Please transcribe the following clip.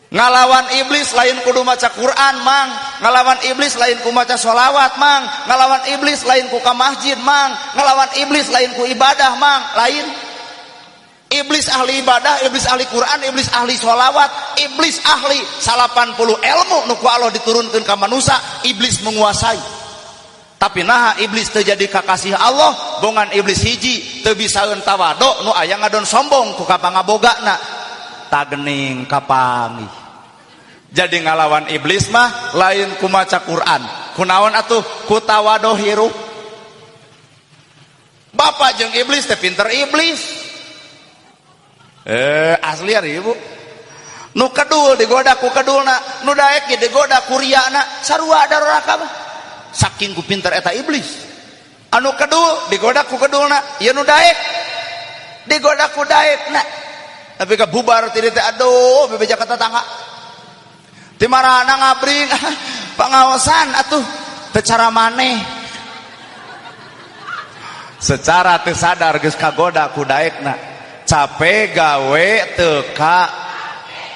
Ngalawan iblis lain kudu maca Quran, Mang. Ngalawan iblis lain ku maca sholawat, Mang. Ngalawan iblis lain ku ka masjid, Mang. Ngalawan iblis lain ku ibadah, Mang. Lain. Iblis ahli ibadah, iblis ahli Quran, iblis ahli sholawat, iblis ahli 80 ilmu nu ku Allah diturunkan ke manusia, iblis menguasai. Tapi nah, iblis terjadi kakasih Allah, bongan iblis hiji teu bisaeun tawado, nu aya ngadon sombong ku kapangabogana tagening kapanggih. Jadi ngalawan iblis mah lain ku maca Quran. Kunaon atuh? Ku tawado hirup. Bapak jeung iblis teh pinter iblis. Eh, asli ari ibu. Nu kedul digoda ku kedulna, nu daek ge digoda ku riana, sarua daroraka mah. Saking ku pinter eta iblis. Anu kedul digoda ku kedulna, ieu nu daek digoda ku daekna. Tapi ke bubar ti teh, aduh, bebeja ka tetangga. Ti marana ngabring pangaosan atuh teu cara maneh. Secara teu sadar geus kagoda ku daekna. Capek gawe teu ka